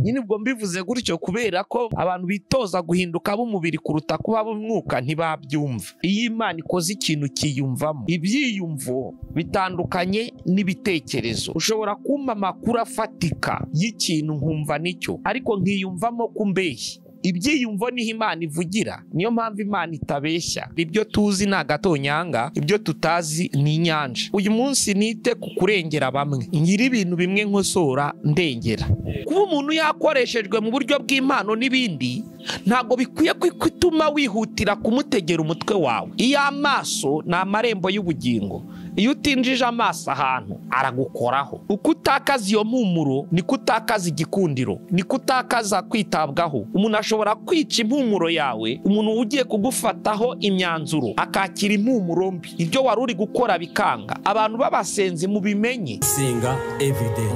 Nyine ubwo mbivuze gutyo kubera ko abantu bitoza guhinduka b'umubiri kuruta kuba b'umwuka ntibabyumva. Iyo Imana ikoze ikintu kiyumvamo, ibyiyumvo bitandukanye n'ibitekerezo. Ushobora kumpa amakuru afatika y'ikintu nkumva nicyo, ariko nkiyumvamo kumbeshya. Ibyiyumvo niho Imana ivugira, niyo mpamvu Imana itabeshya. Ibyo tuzi ni agatonyanga, ibyo tutazi ni inyanja. Uyu munsi nite ku kurengera bamwe, ngira ibintu bimwe nkosora ndengera. Kuba umuntu yakoreshejwe mu buryo bw'impano n'ibindi ntabwo bikwiye kwituma wihutira kumutegera umutwe wawe. Iyo amaso ni amarembo y'ubugingo, iyo utinjije amaso ahantu aragukoraho. Uko utakaza iyo mpumuro niko utakaza igikundiro, niko utakaza kwitabwaho. Umuntu ashobora kwica impumuro yawe, umuntu ugiye kugufataho imyanzuro akakira impumuro mbi, ibyo wari uri gukora bikanga. Abantu b'abasenzi mubimenye. Gusenga everyday,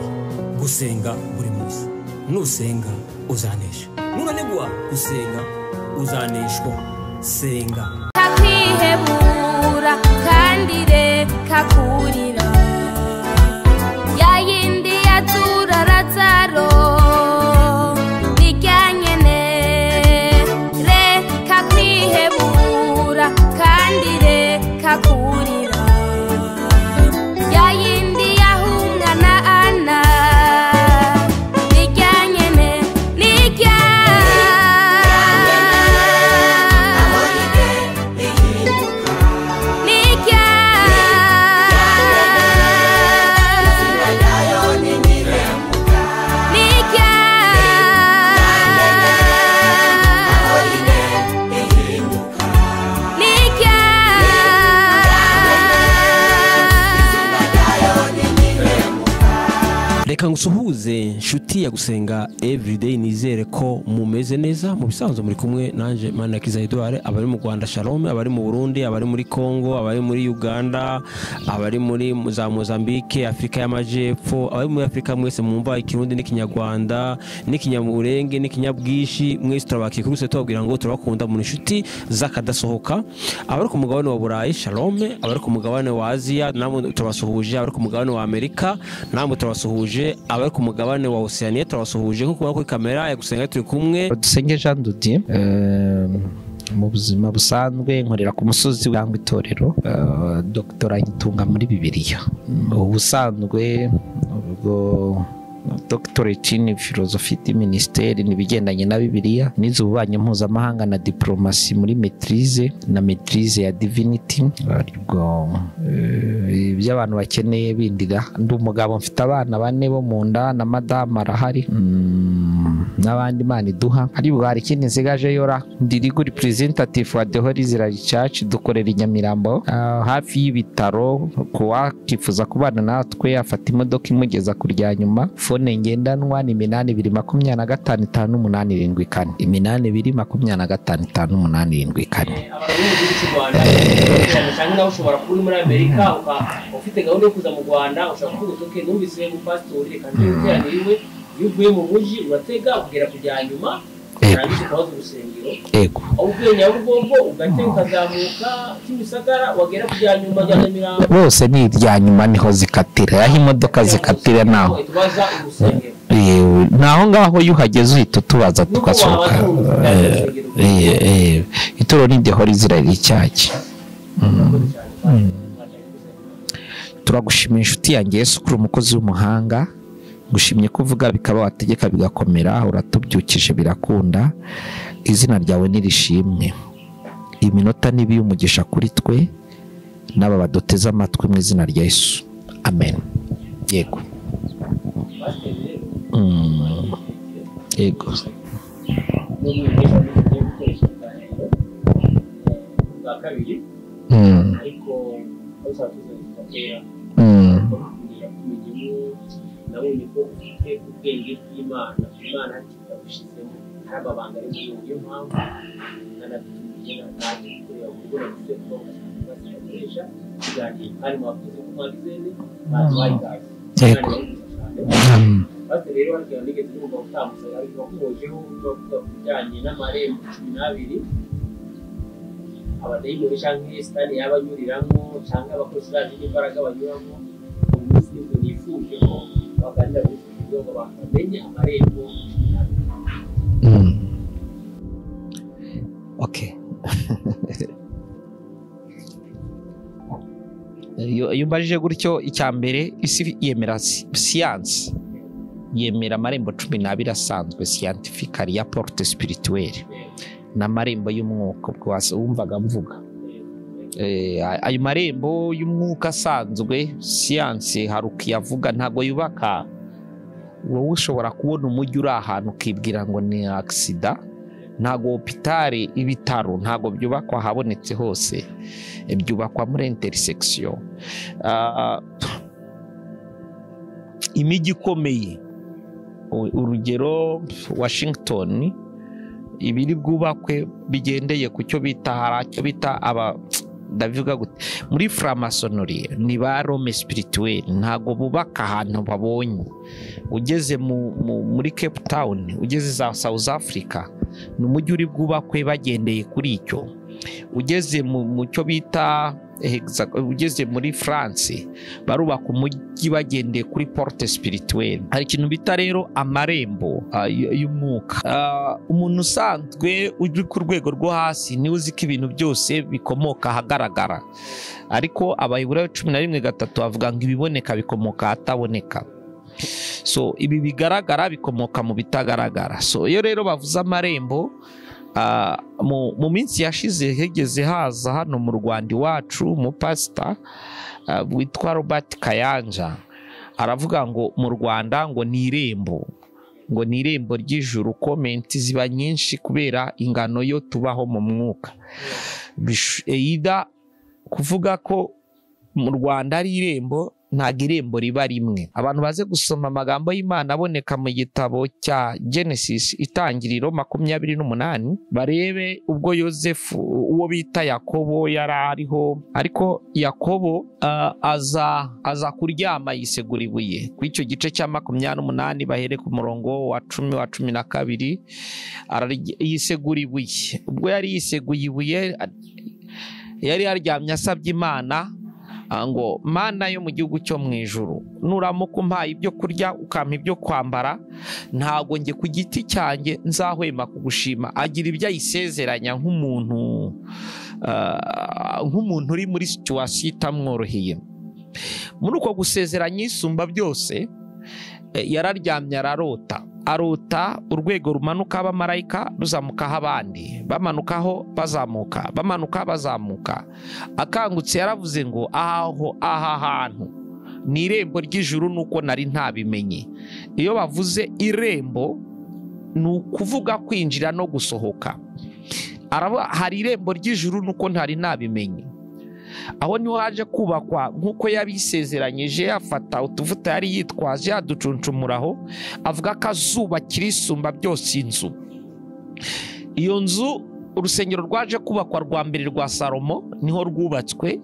gusenga buri munsi. Nusenga uzanesha, nunanigwa gusenga uzaneshwa. Senga. Kwihebura kandi reka kurira, ya yindi yatura Lazaro nirya nyene. Reka kwihebura kandi reka kurira, ya yindi yahumwa na Ana nirya nyene, nirya. Reka ngusuhuze nshuti ya Gusenga Everyday, nizere ko mumeze neza. Mu bisanzwe muri kumwe nanje Manirakiza Edouard, abari mu Rwanda Shalom, abari mu Burundi, abari muri Congo, abari muri Uganda, abari muri za Mozambique, Afrika y'Amajepfo, abari muri Afrika mwese mwumva ikirundi n'ikinyarwanda n'ikinyamurenge n'ikinyabwishi, mwese turabakiye kuri se tubabwira ngo turabakunda mu nshuti zakadasohoka. Abari ku mugabane wa Burayi Shalom, abari ku mugabane wa Aziya namwe turabasuhuje, abari ku mugabane wa Amerika namwe turabasuhuje, abari ku mugabane wa Oceania turabasuhuje. Nkuko kuri kamera ya Gusenga turi kumwe Dusenge Jean Dodier. Mu buzima busanzwe nkorera ku musozi w'angwa itorero, doctora nyitunga muri Bibiliya. Ubusanzwe ubwo doctorate in philosophy du ministère nibigendanye na Bibiliya, nize ububanyi mpuzamahanga na diplomasi muri maîtrise na maîtrise ya divinity. Ubwo ibyo abantu bakeneye bindira. Ndi umugabo mfite abana bane bo mu nda na madame arahari n'abandi Imana iduha. Ariko hari ikindi nsigaje yora, ndi legal representative wa The Holy Israel Church, dukorera i Nyamirambo hafi y'ibitaro. Kuwakifuza kubana natwe afata imodoka imugeza kurya nyuma. Fone ngendanwa ni 8225 5874, 8225 5874. Abantu bo mu gihugu cy'u Rwanda cyangwa nawe ushobora kuba uri muri Amerika ufite gahunda yo kuza mu Rwanda, ushobora kuvuga uti okay, numvise umupasitori reka nze guteranira iwe. Iyo uvuye mu mujyi uratega ukagera ku rya nyuma, urangiza ukabaza urusengero. Yego. Aho uvuye Nyabugogo ugatega ukazamuka Kimisagara, wagera ku rya nyuma rya Nyamirambo, bose ni irya nyuma niho zikatira, aho imodoka zikatira naho tubaza urusengero. Naho ngaho iyo uhageze uhita utubaza tugasohoka. Ituro ni The Holy Israel Church. Turagushimira inshuti yanjye Yesu kuri umukozi w'umuhanga, gushimye kuvuga bikaba wategeka bigakomera, uratubyukije birakunda, izina ryawe nirishimwe. Iminota nibi umugisha kuri twe n'aba baduteze amatwi mu izina rya Yesu, amen. Yego. Yego. Nabonye ko ufite ubwenge bw'Imana, Imana ikabishizemo hari amabanga ari muri iyo mpamvu nanabitumye naje kureba uburyo nagize kuba bakoresha ikiganiro kandi mwakoze ko mwagize baduhaye ikaze. Yego. Basi rero hari nigeze numva utambutse ariko wakomojeho uvuga ku bijyanye n'amarembo 12 abadayimoni cyangwa sitani yaba anyuriramo cyangwa abakozi bazi n'imbaraga banyuramo. Uyu munsi nibwo nifuje ko baganira kuri iki kibazo ngo abantu bamenye amarembo 12. Iyo umbajije gutyo, icya mbere isi yemera siyansi, yemera amarembo 12 asanzwe scientifically ya porte spirituelle n'amarembo y'umwuka. Ubwo wumvaga mvuga ayo marembo y'umwuka asanzwe, siyansi hari ukiyavuga, ntabwo yubaka. Wowe ushobora kubona umujyi uri ahantu ukibwira ngo ni agisida. Ntabwo hopitari, ibitaro ntabwo byubakwa ahabonetse hose, byubakwa muri intersection. Imijyi ikomeye, urugero Washington, ibiri bwubakwe bigendeye ku cyo bita, hari icyo bita aba, ndabivuga gute, muri franc-maçonnerie ni ba l'homme spirituel, ntabwo bubaka ahantu babonye. Ugeze muri Cape Town, ugeze za South Africa, ni umujyi uri bwubakwe bagendeye kuri icyo. Ugeze mu cyo bita, ugeze muri France, barubaka umujyi bagendeye kuri porte spirituelle. Hari ikintu bita rero amarembo y'umwuka. Umuntu usanzwe uri ku rwego rwo hasi niwe uzi ko ibintu byose bikomoka ahagaragara, ariko Abaheburayo 11:3 bavuga ngo ibiboneka bikomoka ahataboneka. So ibi bigaragara bikomoka mu bitagaragara. So iyo rero bavuze amarembo, mu minsi yashize hegeze haza hano mu Rwanda iwacu umupasita witwa Robert Kayanja, aravuga ngo mu Rwanda ngo ni irembo, ngo ni irembo ry'ijuru. Comment ziba nyinshi kubera ingano yo tubaho mu mwuka. Either kuvuga ko mu Rwanda ari irembo, ntabwo irembo riba rimwe. Abantu baze gusoma amagambo y'Imana aboneka mu gitabo cya Genesis, itangiriro 28, barebe ubwo Yosefu uwo bita Yakobo yari ariho, ariko Yakobo aza kuryama yisegura ibuye. Ku icyo gice cya 28 bahere ku murongo wa 10 wa 12, yisegura ibuye. Ubwo yari yiseguye ibuye, yari yaryamye asabye Imana ngo Mana yo mu gihugu cyo mu ijuru, nuramuka umpaye ibyo kurya ukampa ibyo kwambara, ntago nge ku giti cyanjye nzahwema kugushima. Agira ibyo ayisezeranya nk'umuntu uri muri situation itamworoheye. Muri uko gusezeranya isumba byose, yararyamye ararota, arota urwego rumanuka abamarayika ruzamukaho abandi, bamanukaho bazamuka, bamanuka bazamuka. Akangutse yaravuze ngo aho aha hantu ni irembo ry'ijuru, nuko nari ntabimenye. Iyo bavuze irembo ni ukuvuga kwinjira no gusohoka. Hari irembo ry'ijuru nuko ntari nabimenye. Aho niho haje kubakwa nk'uko yabisezeranyije, afata utuvuta yari yitwaje yaducuncumuraho, avuga ko azubakira isumba byose inzu. Iyo nzu, urusengero rwaje kubakwa rwa mbere rwa Salomo niho rwubatswe,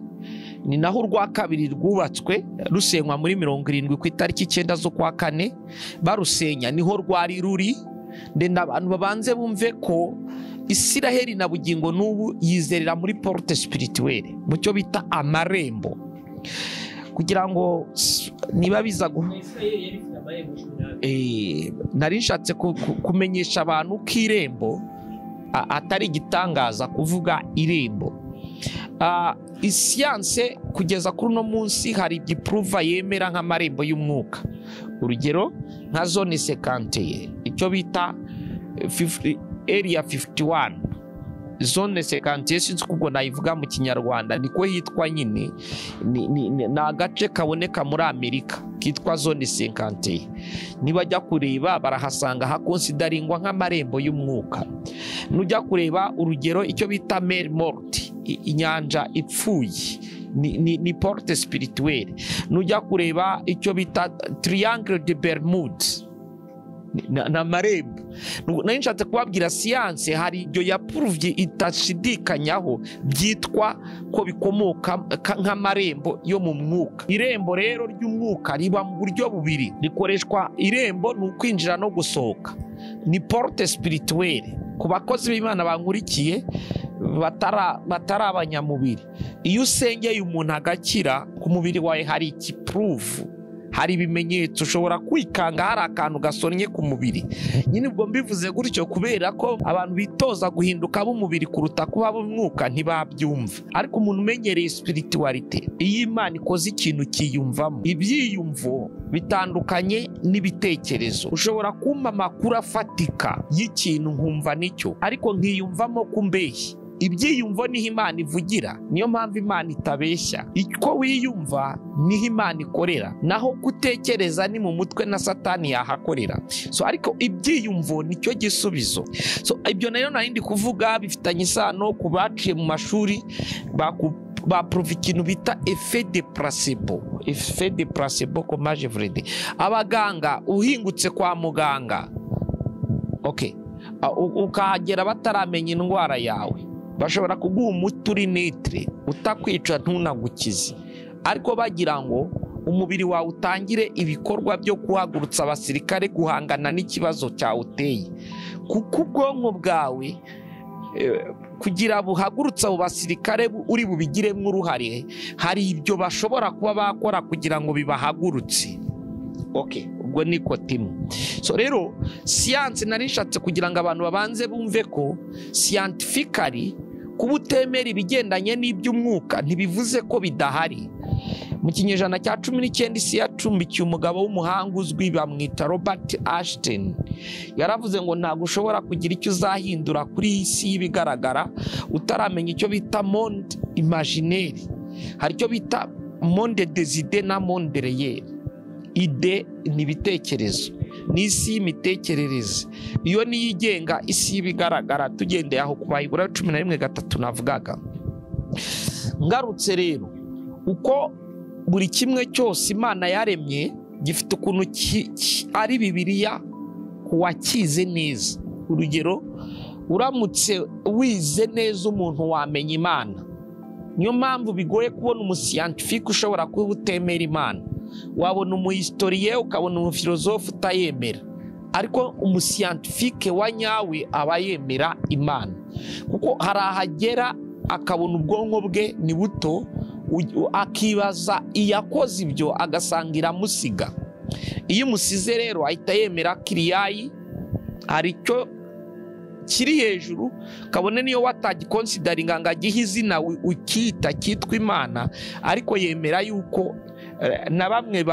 ni naho urwa kabiri rwubatswe rusenywa muri 70 ku itariki 9 z'ukwa kane barusenya, niho rwari ruri. Ndenda abantu babanze bumve ko Isiraheli na bugingo n'ubu yizerera muri porte spirituelle, mu cyo bita amarembo, kugira ngo niba biza nari nshatse kumenyesha abantu ko irembo atari igitangaza kuvuga irembo. Isiyanse kugeza kuri uno munsi hari igipuruva yemera nk'amarembo y'umwuka. Urugero nka zone 51, icyo bita area 51, zone 51, sinzi ubwo nayivuga mu Kinyarwanda niko hitwa nyine, ni agace kaboneka muri Amerika kitwa zone 51. Nibajya kureba barahasanga hakonsidaringwa nk'amarembo y'umwuka. Nujya kureba urugero icyo bita mer morte, inyanja ipfuye, ni porte spirituelle. Nujya kureba icyo bita triangle de Bermude, na marembo. Nari nshatse kubabwira siyanse hari ibyo yapuruvye itashidikanyaho byitwa ko bikomoka nk'amarembo yo mu mwuka. Irembo rero ry'umwuka riba mu buryo bubiri rikoreshwa. Irembo ni ukwinjira no gusohoka, ni porte spirituelle. Ku bakozi b'Imana bankurikiye batari abanyamubiri, iyo usengeye umuntu agakira, ku mubiri wawe hari ikipuruvu Hari ibimenyetso, ushobora kwikanga hari akantu gasonnye ku mubiri. Nyine ubwo mbivuze gutyo kubera ko abantu bitoza guhinduka b'umubiri kuruta kuba b'umwuka ntibabyumva. Ariko umuntu umenyereye spirituality, iyo Imana ikoze ikintu kiyumvamo. Ibyiyumvo bitandukanye n'ibitekerezo. Ushobora kumpa amakuru afatika y'ikintu nkumva nicyo, ariko nkiyumvamo kumbeshya. Ibyiyumvo niho Imana ivugira, niyo mpamvu Imana itabeshya. Icyo wiyumva niho Imana ikorera, naho gutekereza ni mu mutwe na Satani yahakorera. So ariko ibyiyumvo nicyo gisubizo. So ibyo nayo nari ndi kuvuga bifitanye isano ku baciye mu mashuri baprova ikintu bita effet de placebo. Effet de placebo comme je vous dis. Abaganga, uhingutse kwa muganga, okay, ukahagera bataramenya indwara yawe, bashobora kuguha umuti uri neutre utakwica ntunagukize, ariko bagira ngo umubiri wawe utangire ibikorwa byo guhagurutsa abasirikare guhangana n'ikibazo cyawuteye. Kuko ubwonko bwawe kugira buhagurutsa abo basirikare uri bubigiremo uruhare, hari ibyo bashobora kuba bakora kugira ngo bibahagurutse. Okay, ubwo ni kotimu. So rero siyanse nari nshatse kugira ngo abantu babanze bumve ko scientifically kuba utemera ibigendanye n'iby'umwuka ntibivuze ko bidahari. Mu kinyejana cya 19 isi yacumbikiye umugabo w'umuhanga uzwi bamwita Robert Ashton. Yaravuze ngo ntabwo ushobora kugira icyo uzahindura kuri iyi si y'ibigaragara utaramenya icyo bita monde imaginaire. Hari icyo bita monde des idées na monde réel. Ide ni ibitekerezo, ni isi y'imitekerereze, iyo niyo igenga isi y'ibigaragara. Tugendeye aho ku Baheburayo 11:3 navugaga. Ngarutse rero, uko buri kimwe cyose Imana yaremye gifite ukuntu ari Bibiliya kuwakize neza. Urugero, uramutse wize neza umuntu wamenya Imana. Niyo mpamvu bigoye kubona umusiyantifike ushobora kuba utemera Imana. Wabona umuhistoriye, ukabona umufilozofe utayemera, ariko umusiyantifike wa nyawe aba yemera Imana, kuko hari ahagera akabona ubwonko bwe ni buto, akibaza iyakoze ibyo, agasanga iramusiga. Iyo umusize rero ahita yemera kiriyayi hari icyo kiri hejuru, kabone niyo watagikonsidaringa ngo agihe izina ukita cyitwa Imana, ariko yemera yuko na bamwe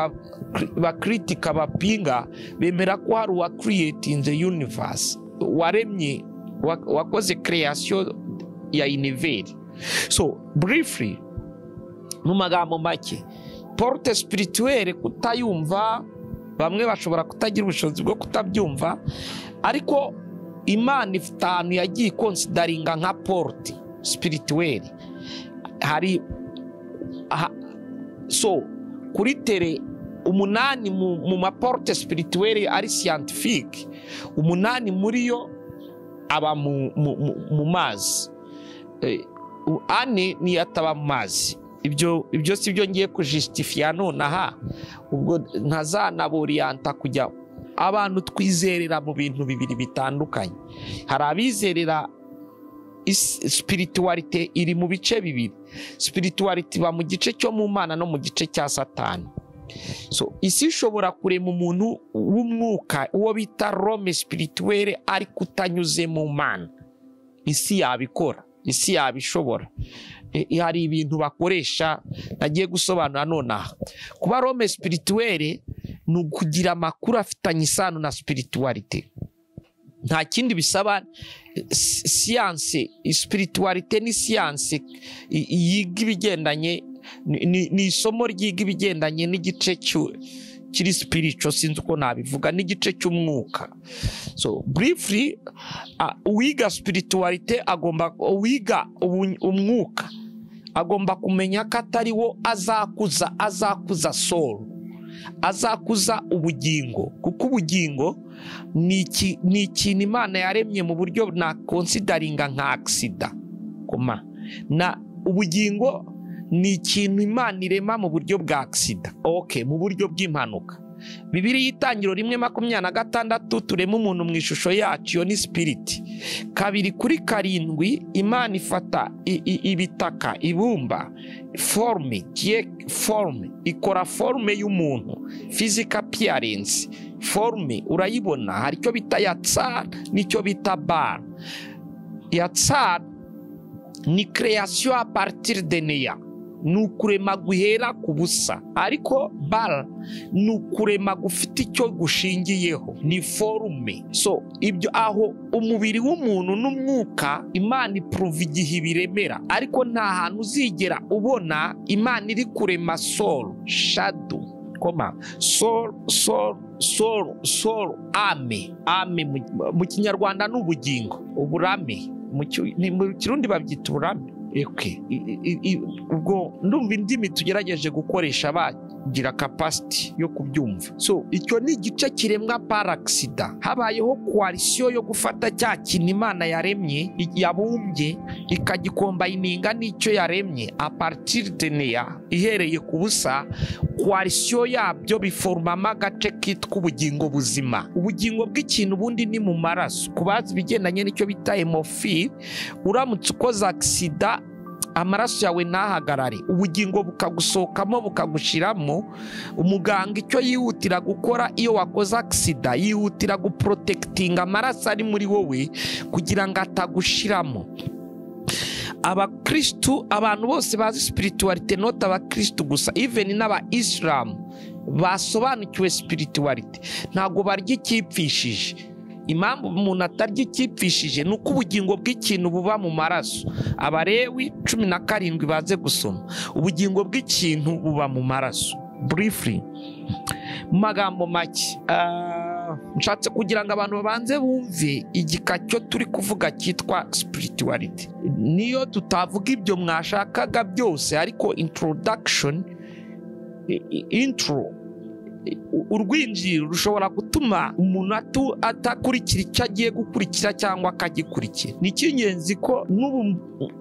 bakritika bapinga bemera ko hari uwa creating the universe, waremye, wakoze creation ya univers. So briefly, mu magambo make, porte spirituelle kutayumva, bamwe bashobora kutagira ubushobozi bwo kutabyumva, ariko Imana ifite ahantu yagiye ikonsidaringa nka porte spirituelle. Hari so kuri tere 8 mu maporte spirituelle ari scientifique, 8 muri yo aba mu mazi, 4 ni ataba mu mazi. Ibyo si byo ngiye kujustifia nonaha, ubwo ntazanaborienta kujya. Abantu twizerera mu bintu bibiri bitandukanye. Hari abizerera spirituality iri mu bice bibiri. Spirituality iba mu gice cyo mu Mana no mu gice cya Satani. So isi ishobora kurema umuntu w'umwuka, uwo bita rome spirituelle, ariko utanyuze mu Mana. Isi yabikora, isi yabishobora. Hari ibintu bakoresha nagiye gusobanura nonaha. Kuba rome spirituelle ni ukugira amakuru afitanye isano na spirituality. Nta kindi bisaba. Siyanse, spirituality ni siyanse yiga ibigendanye, ni isomo ryiga ibigendanye n'igice kiri spiritual, sinzi uko nabivuga, n'igice cy'umwuka. So briefly, uwiga spirituality agomba, uwiga umwuka agomba kumenya ko atari wo azakuza soul, azakuza ubugingo, kuko ubugingo ni ikintu Imana yaremye mu buryo na consideringa nka accident. Koma na ubugingo ni ikintu Imana irema mu buryo bwa accident, okay, mu buryo bw'impanuka. Bibiliya Itangiro 1:26, turema umuntu mu ishusho yacu, iyo ni spirit. 2:7, Imana ifata ibitaka, ibumba, forme, forme, ikora forme y'umuntu, physical appearance, forme urayibona. Hari icyo bita yatsar n'icyo bita bar. Yatsar ni création à partir de néant, ni ukurema guhera ku busa, ariko bar ni ukurema gufite icyo gushingiyeho, ni forme. So ibyo aho umubiri w'umuntu n'umwuka Imana ipuruva igihe ibiremera, ariko nta hantu uzigera ubona Imana iri kurema soul, shadow, koma, soul, soul, soul, soul, ame, ame mu Kinyarwanda ni ubugingo, uburame, mu Kirundi babyita uburame. Ubwo ndumva indimi tugerageje gukoresha bagira capacity yo kubyumva. So icyo ni igice kiremwa par accident. Habayeho coalition yo gufata cya kintu Imana yaremye, yabumbye, ikagikombayininga n'icyo yaremye a partir de néant, ihereye ku busa. Coalition yabyo biformamo agace kitwa ubugingo buzima. Ubugingo bw'ikintu ubundi ni mu maraso. Ku bazi ibigendanye n'icyo bita hémophile, uramutse ukoze accident amaraso yawe ntahagarare, ubugingo bukagusohokamo bukagushiramo. Umuganga icyo yihutira gukora iyo wakoze accident, yihutira guprotectinga amaraso ari muri wowe kugira ngo atagushiramo. Abakristu, abantu bose bazi spiritualité, not abakristu gusa, even n'aba Islam basobanukiwe spiritualité, ntabwo barya icyipfishije. Impamvu umuntu atarya icyipfishije ni uko ubugingo bw'ikintu buba mu maraso. Abalewi 17 baze gusoma, ubugingo bw'ikintu buba mu maraso. Briefly, mu magambo make, nshatse kugira ngo abantu babanze bumve igika cyo turi kuvuga cyitwa spirituality. Niyo tutavuga ibyo mwashakaga byose, ariko introduction, intro, urwinjiriro rushobora gutuma umuntu atakurikira icyo agiye gukurikira cyangwa akagikurikira. Ni icy'ingenzi ko n'ubu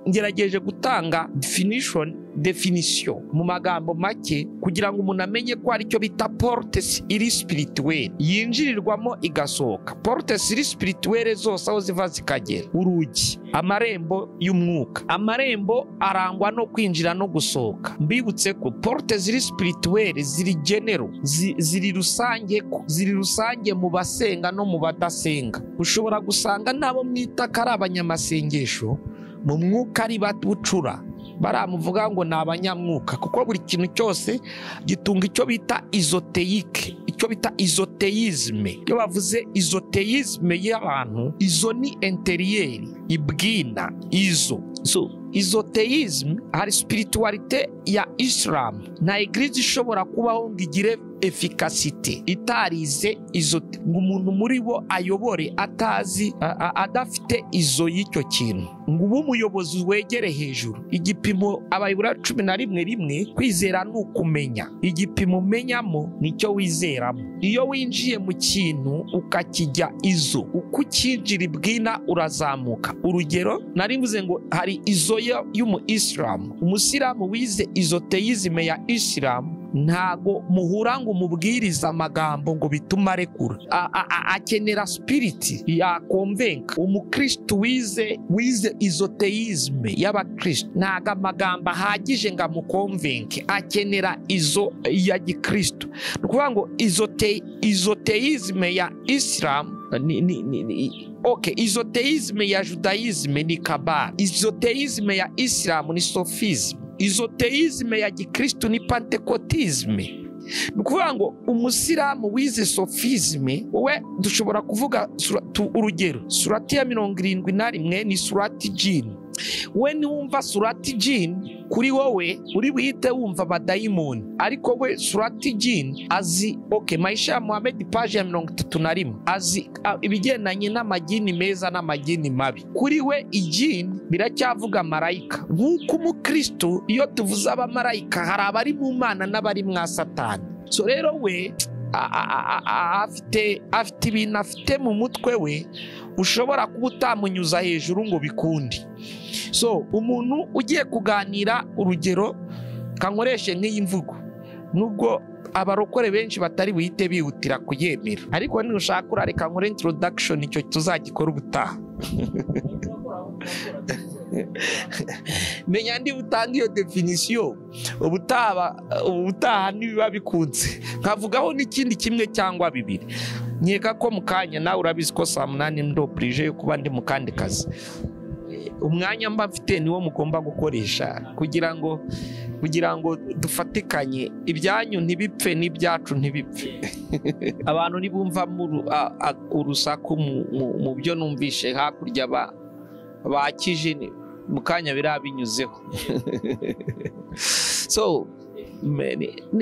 ngerageje gutanga definition mu magambo make kugira ngo umuntu amenye ko hari icyo bita porte iri spirituelle yinjirirwamo igasohoka. Porte iri spirituelle zose aho ziva zikagera, urugi, amarembo y'umwuka. Amarembo arangwa no kwinjira no gusohoka. Mbibutse ko porte ziri spirituelle ziri general, ziri rusange, ziri rusange mu basenga no mu badasenga. Ushobora gusanga n'abo mwita ko ari abanyamasengesho mu mwuka ari babucura, baramuvuga ngo ni abanyamwuka, kuko buri kintu cyose gitunga icyo bita ésotérique, icyo bita ésothéisme. Iyo bavuze ésothéisme y'abantu, izo ni intérieur, ibwina izo. So ésothéisme, hari spiritualité ya Islam. Nta église ishobora kubaho ngo igire efficacité itarize izo, ngo umuntu muri bo ayobore atazi, adafite izo y'icyo kintu, ngo ube umuyobozi wegere hejuru. Igipimo, Abayibura 11:1, kwizera ni ukumenya. Igipimo umenyamo nicyo wizeramo. Iyo winjiye mu kintu ukakijya izo, uko ukinjira ibwina urazamuka. Urugero nari mvuze ngo hari izo y'umu Islam, umusilamu wize ésothéisme ya Islam, ntago muhura ngo umubwirize amagambo ngo bitume arekura. Akenera spirit yakonvenka. Umukristu wize ésothéisme y'abakristu, ntago amagambo ahagije ngo amukonvenke, akenera izo ya gikristu. Ni ukuvuga ngo ésothéisme ya Islam ni okay, ésothéisme ya judaïsme ni Kabbalah, ésothéisme ya Islam ni soufisme, ésothéisme ya gikristu ni pentecôtisme. Ni ukuvuga ngo umusilamu wize soufisme, wowe dushobora kuvuga urugero surati ya 71 ni surati jini. We niwumva surati jini, kuri wowe uri buhite wumva abadayimoni, ariko we surati jini azi, okay, Maisha ya Muhammad page ya 31, azi ibigendanye n'amagini meza n'amagini mabi. Kuri we ijini biracyavuga marayika. Nk'uko umukristo iyo tuvuze abamarayika hari abari mu Mana n'abari mwa Satani. So rero we afite ibintu afite mu mutwe we ushobora kuba utamunyuza hejuru ngo bikunde. So umuntu ugiye kuganira, urugero kankoreshe nk'iyi mvugo, nubwo abarokore benshi batari buhite bihutira kuyemera, ariko nushaka urareka nkore introduction, icyo tuzagikora ubutaha. Menya ndi butange iyo definition ubutaha nibiba bikunze, nkavugaho n'ikindi kimwe cyangwa bibiri. Nkeka ko mu kanya nawe urabizi ko saa 8 ndi obligé yo kuba ndi mu kandi kazi. Umwanya mba mfite niwo mugomba gukoresha kugira ngo dufatikanye, ibyanyu ntibipfe n'ibyacu ntibipfe. Abantu nibumva urusaku mu byo numvishe hakurya bakije mu kanya birabinyuzeho. So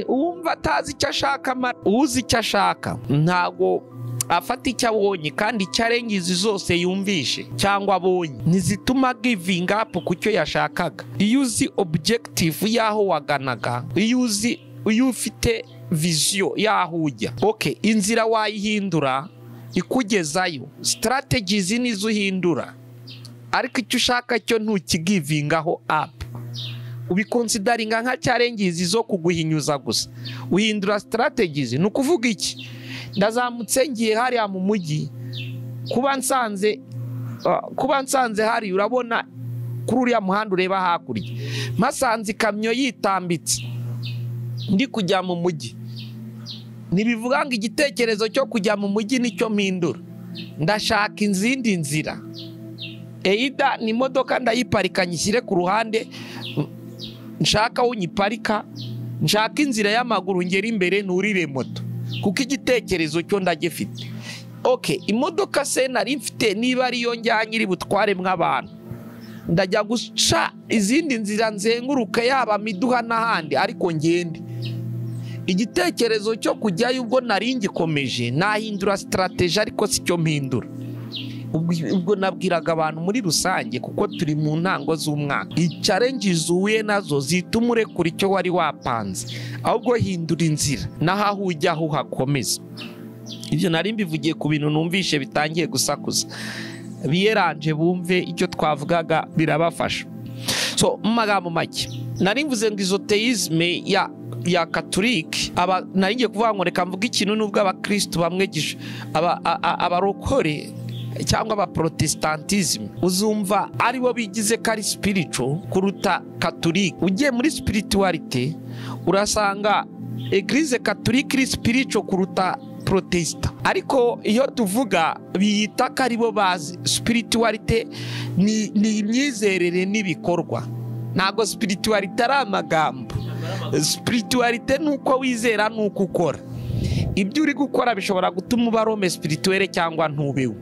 uwumva atazi icyo ashaka, uzi icyo ashaka ntago afata icyo abonye, kandi icyo arengizi zose yumvishe cyangwa abonye ntizituma giving up ku cyo yashakaga. Iyo uzi objective y'aho waganaga, iyo ufite vision y'aho ujya, okay, inzira wayihindura ikugezayo, strategies nizo uhindura, ariko icyo ushaka cyo ntukigivingaho up, ubikonsidaringa nka cyarengizi zo kuguhinyuza gusa. Uhindura strategies. Ni ukuvuga iki? Ndazamutse ngiye hariya mu mujyi, kuba nsanze hari, urabona kuri uriya muhanda ureba hakurya, mpasanze ikamyo yitambitse ndi kujya mu mujyi, ntibivuga ngo igitekerezo cyo kujya mu mujyi nicyo mpindura, ndashaka izindi nzira. Either ni imodoka ndayiparika nyishyire ku ruhande, nshaka aho nyiparika, nshaka inzira y'amaguru ngera imbere nturire moto, kuko igitekerezo cyo ndagifite. Okay, imodoka se nari mfite niba ariyo njyanye iri butware mw'abantu, ndajya guca izindi nzira nzenguruka yaba miduha n'ahandi, ariko ngende. Igitekerezo cyo kujyayo ubwo nari ngikomeje, nahindura strategy ariko si cyo mpindura. Ubwo nabwiraga abantu muri rusange, kuko turi mu ntango z'umwaka, challenges uhuye nazo zituma urekura icyo wari wapanze, ahubwo hindura inzira n'aho ujya aho hakomeza. Ibyo nari mbivugiye ku bintu numvishe bitangiye gusakuza, biyeranje bumve icyo twavugaga birabafasha. So mu magambo make nari mvuze ngo izoteisme ya Katolike, nari ngiye kuvuga ngo reka mvuge ikintu nubwo abakristo bamwe abarokore cyangwa abaprotestantisme uzumva aribo bigize ko ari spiritual kuruta Katolike. Ugiye muri spirituality urasanga Eglise Katolike iri spiritual kuruta protesta, ariko iyo tuvuga biyita ko aribo bazi spirituality ni imyizerere n'ibikorwa. Ntago spirituality ari amagambo. Spirituality ni uko wizera n'uko ukora. Ibyo uri gukora bishobora gutuma uba rome spirituelle cyangwa ntubeho.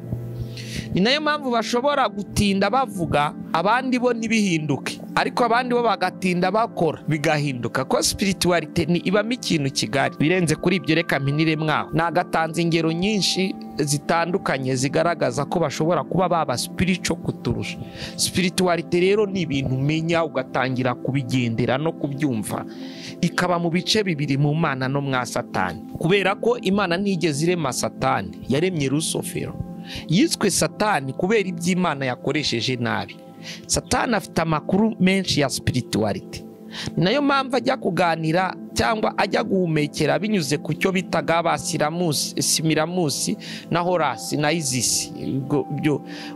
Ni nayo mpamvu bashobora gutinda bavuga, abandi bo ntibihinduke, ariko abandi bo bagatinda bakora bigahinduka. Ko spirituality ni ibamo ikintu kigari birenze kuri ibyo. Reka mpinire mwaho, nagatanze ingero nyinshi zitandukanye zigaragaza ko bashobora kuba baba spiritual kuturusha. Spirituality rero ni ibintu umenya ugatangira kubigendera no kubyumva, ikaba mu bice bibiri, mu Mana no mwa Satani. Kubera ko Imana ntigeze irema Satani, yaremye Rusofero. Yiswe Satani kubera iby'Imana yakoresheje nabi. Satani afite amakuru menshi ya spirituality, ni nayo mpamvu ajya kuganira cyangwa ajya guhumekera binyuze ku cyo bitaga abasiramusi, Simiramusi na Horasi na Izisi.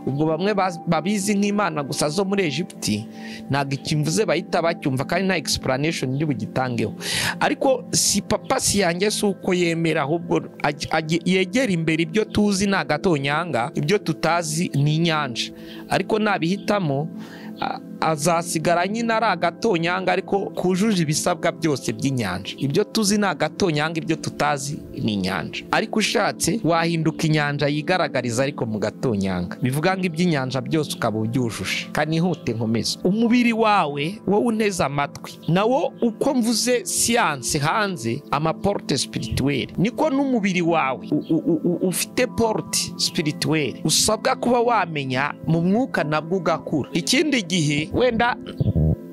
Ubwo bamwe babizi nk'Imana gusa zo muri Egypte, ntabwo ikimvuze bahita bacyumva, kandi nta explanation ndi bugitangeho. Ariko si papa si yanjye si uko yemera, ahubwo yegera imbere ibyo tuzi ni agatonyanga, ibyo tutazi ni inyanja, ariko nabihitamo azasigara nyine ari agatonyanga, ariko kujuje ibisabwa byose by'inyanja. Ibyo tuzi ni agatonyanga, ibyo tutazi ni inyanja. Ariko ushatse wahinduka inyanja yigaragariza ariko mu gatonyanga, bivuga ngo iby'inyanja byose ukaba ubyujuje. Kanihute nkomeze. Umubiri wawe wowe unteze amatwi, nawo uko mvuze siyanse hanze amaporte spirituelle, niko n'umubiri wawe ufite porte spirituelle usabwa kuba wamenya mu mwuka, nabwo ugakura. Ikindi gihe wenda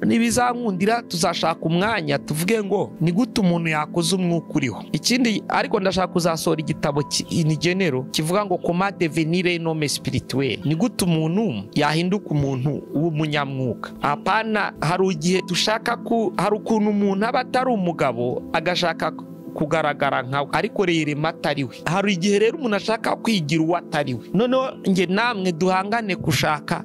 nibizankundira tuzashaka umwanya tuvuge ngo ni gute umuntu yakoze umwuka uriho. Ikindi ariko ndashaka kuzasohora igitabo in general kivuga ngo comment devenir un homme spirituel, ni gute umuntu yahinduka umuntu w'umunyamwuka. Apana, hari igihe dushaka ku hari ukuntu umuntu aba atari umugabo agashaka kugaragara nkawe ariko rerema atari we. Hari igihe rero umuntu ashaka kwigira uwo atari we. Noneho njye namwe duhangane gushaka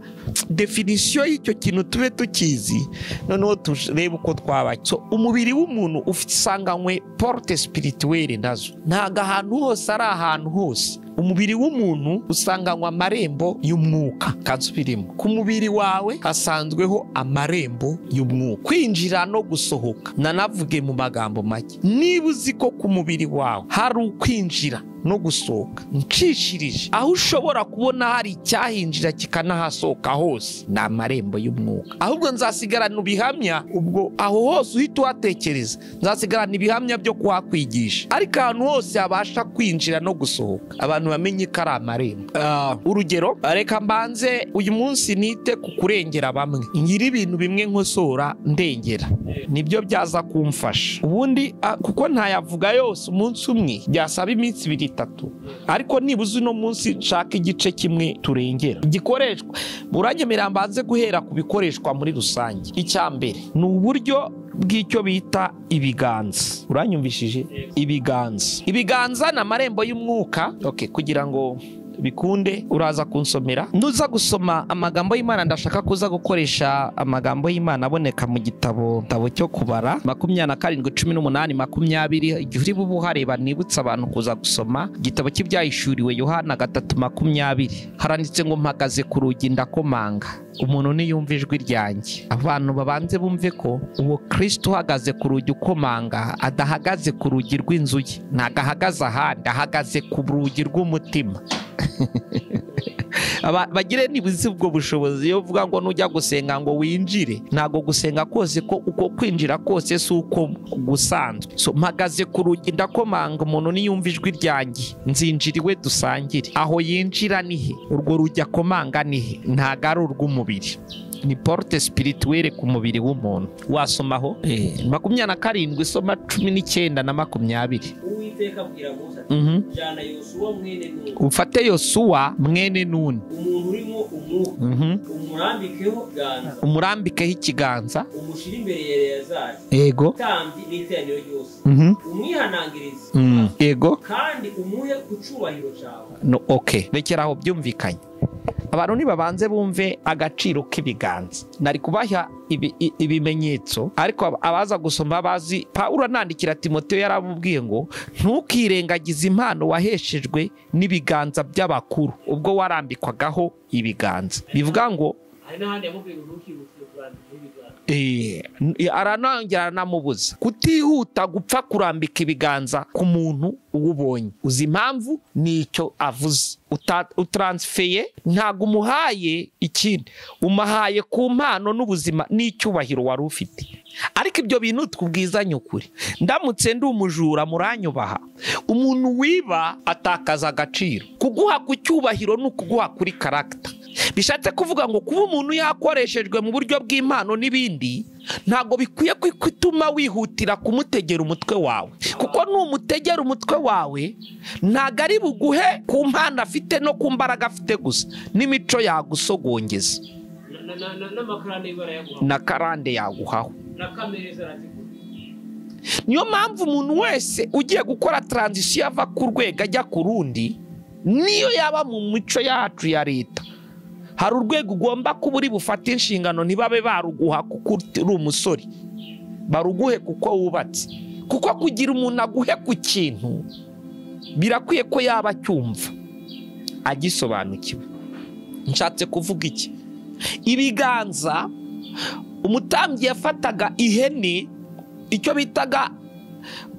definisiyo y'icyo kintu tube tukizi, noneho turebe uko twaba. So umubiri w'umuntu ufite isanganywe porte spirituelle nazo, ntago ahantu hose ari ahantu hose. Umubiri w'umuntu usanganywe amarembo y'umwuka. Kansubirimo, ku mubiri wawe hasanzweho amarembo y'umwuka, kwinjira no gusohoka. Nanavuge mu magambo make, niba uzi ko ku mubiri wawe hari ukwinjira no gusohoka, ncishirije aho ushobora kubona hari icyahinjira kikanahasohoka hose, ni amarembo y'umwuka. Ahubwo nzasigarana ibihamya, ubwo aho hose uhita uhatekereza, nzasigarana ibihamya byo kuhakwigisha. Ariko ahantu hose habasha kwinjira no gusohoka, abantu bamenye ko ari amarembo. Urugero, reka mbanze uyu munsi nite ku kurengera bamwe, ngira ibintu bimwe nkosora ndengera, nibyo byaza kumfasha. Ubundi kuko ntayavuga yose umunsi umwe, byasaba iminsi ibiri itatu, ariko nibuze uno munsi nshaka igice kimwe turengera igikoreshwa. Muranyemerera mbanze guhera ku bikoreshwa muri rusange. Icya mbere ni uburyo bw'icyo bita ibiganza. Uranyumvishije? Ibiganza, ibiganza ni amarembo y'umwuka. Okay, kugira ngo bikunde uraza kunsomera. Nuza gusoma amagambo y'Imana, ndashaka kuza gukoresha amagambo y'Imana aboneka mu gitabo cyo kubara 27 18 20. Igihe uri bube uhareba nibutsa abantu kuza gusoma igitabo cy'ibyahishuriwe Yohana 3:20. Haranditse ngo mpagaze ku rugi ndakomanga, umuntu niyumva ijwi ryanjye. Abantu babanze bumve ko uwo Kristo uhagaze ku rugi ukomanga adahagaze ku rugi rw'inzu ye, ntago ahagaze ahandi, ahagaze ku rugi rw'umutima. Bagire nibuze ubwo bushobozi. Iyo uvuga ngo nujya gusenga ngo winjire, ntago gusenga kose ko uko kwinjira kose si uko gusanzwe. So mpagaze ku rugi ndakomanga, umuntu niyumva ijwi ryanjye nzinjira iwe dusangire. Aho yinjira nihe? Urwo rugi akomanga nihe? Ntago ari urw'umubiri, ni porte spirituelle ku mubiri w'umuntu. Wasomaho 27 soma 19 na 20. Uwiteka abwira Mose ati, jana Yosuwa mwene Nuni, ufate Yosuwa mwene Nuni, umuntu urimo umwuka, umurambikeho ikiganza, umurambikeho ikiganza, umushire imbere ya Eleyazari yego, umutambyi n'iteraniro ryose, umwihanangirize, yego, kandi umuhe ku cyubahiro cyawe. No, okay, rekera aho byumvikanye. Abantu nibabanze bumve agaciro k'ibiganza. Nari kubaha ibimenyetso, ariko abaza gusoma bazi. Pawulo anandikira Timoteyo yaramubwiye ngo ntukirengagize impano waheshejwe n'ibiganza by'abakuru ubwo warambikwagaho ibiganza. Bivuga ngo hari n'ahandi yamubwiye ngo ntukihutire kurambika ibiganza. Aranangira aranamubuza kutihuta gupfa kurambika ibiganza ku muntu uwubonye. Uzi impamvu? Nicyo avuze. Utransfeye, ntago umuhaye ikindi, umuhaye ku mpano n'ubuzima n'icyubahiro wari ufite. Ariko ibyo bintu twubwizanye ukuri, ndamutse ndi umujura muranyubaha. Umuntu wiba atakaza agaciro. Kuguha ku cyubahiro ni ukuguha kuri karagita. Bishatse kuvuga ngo kuba umuntu yakoreshejwe mu buryo bw'impano n'ibindi, ntago bikwiye kwituma wihutira kumutegera umutwe wawe, kuko numutegera umutwe wawe ntago ari buguhe ku mpano afite no ku mbaraga afite gusa, n'imico yagusogongeza, na karande yaguhaho. Niyo mpamvu umuntu wese ugiye gukora transition ava ku rwego ajya ku rundi, niyo yaba mu mico yacu ya leta, hari urwego ugomba kuba uri bufate inshingano, ntibabe baruguha kuko uri umusore, baruguhe kuko wubatse. Kuko kugira umuntu aguhe ku kintu birakwiye ko yaba acyumva agisobanukiwe. Nshatse kuvuga iki? Ibiganza, umutambyi yafataga ihene, icyo bitaga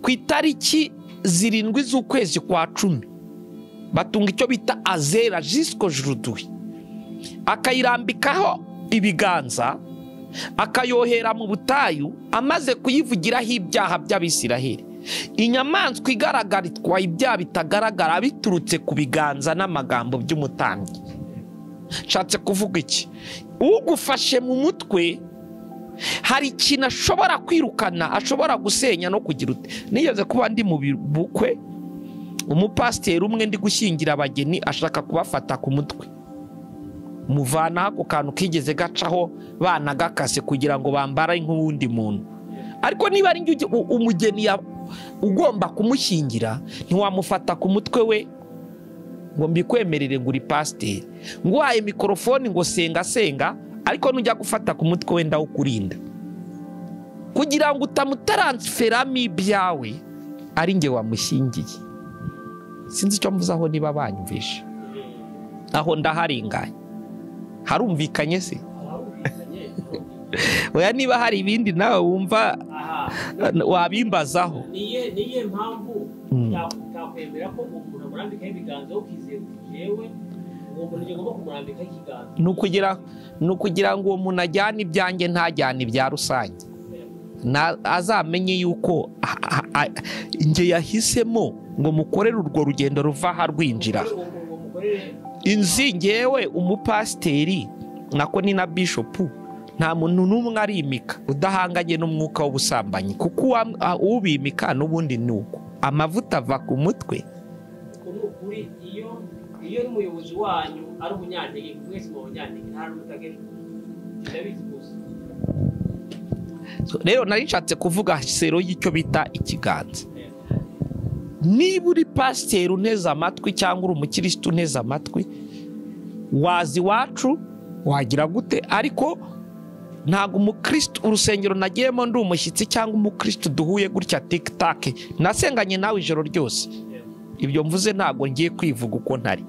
ku itariki 7 z'ukwezi kwa 10, batunga icyo bita azera jusqu'aujourd'hui, akayirambikaho ibiganza, akayohera mu butayu, amaze kuyivugiraho ibyaha by'Abisiraheli. Inyamaswa igaragara itwaye ibyaha bitagaragara biturutse ku biganza n'amagambo by'umutambyi. Nshatse kuvuga iki? Ugufashe mu mutwe hari ikintu ashobora kwirukana, ashobora gusenya no kugira ute. Nigeze kuba ndi mu bukwe, umupasiteri umwe ndi gushyingira abageni ashaka kubafata ku mutwe, muvana ako kantu kigeze gacaho banagakase kugira ngo bambare nk'uwundi muntu. Ariko niba ari njye umugeni Ugomba kumushyingira, ntiwamufata ku mutwe we ngo mbikwemerere ngo uri pasiteri, ngo uhaye mikorofoni ngo senga senga, ariko nujya gufata ku mutwe wenda ukurinda kugira ngo utamutaransferamo ibyawe ari nge wamushyingiye. Sinzi icyo mvuze aho niba banyumvishe. Aho ndaharinganye, harumvikanye se? Oya, niba hari ibindi nawe wumva wabimbazaho. Niye mpamvu utakwemera ko umuntu amurambikaho ibiganza ukizera yewe uwo muntu ugomba kumurambikaho ikiganza? Ni ukugira ngo uwo muntu ajyane ibyanjye, ntajyane ibya rusange, azamenye yuko njye yahisemo ngo mukorere urwo rugendo ruva aha rwinjira. Inzi ngewe umupasiteri nako ni na bishopu, nta muntu n'umwe arimika udahanganye n'umwuka w'ubusambanyi, kuko ubimika n'ubundi ni uko amavuta ava ku mutwe. Iyo n'umuyobozi wanyu ari umunyantege, mwese mu banyantege nta n'utagera ndabizi gusa. Rero nari nshatse kuvuga sero y'icyo bita ikiganza. Niba uri pasiteri unteze amatwi cyangwa uri umukirisitu unteze amatwi, wazi iwacu wagira gute, ariko ntabwo umukirisitu urusengero nagiyemo ndi umushyitsi cyangwa umukirisitu duhuye gutya tikitake nasenganye nawe ijoro ryose. Ibyo mvuze ntabwo ngiye kwivuga uko ntari.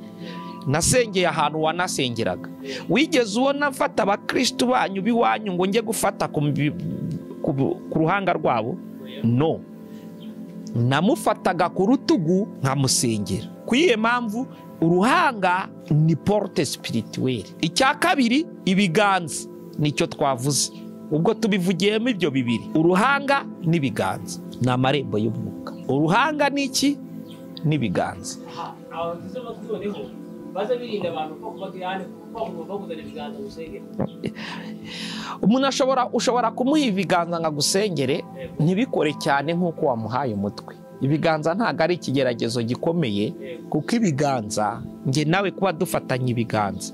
Nasengeye ahantu wanasengeraga. Wigeze ubona mfata abakirisitu banyu b'iwanyu ngo njye gufata ku ruhanga rwabo? No. Namufataga ku rutugu nkamusengera. Ku iyihe mpamvu? Uruhanga ni porte spirituelle. Icya kabiri, ibiganza nicyo twavuze. Ubwo tubivugiyemo ibyo bibiri, uruhanga n'ibiganza ni amarembo y'umwuka. Uruhanga ni iki? N'ibiganza. Umuntu ushobora kumuha ibiganza ngo agusengere, ntibikore cyane nk'uko wamuhaye umutwe. Ibiganza ntabwo ari ikigeragezo gikomeye, kuko ibiganza njye nawe kuba dufatanye ibiganza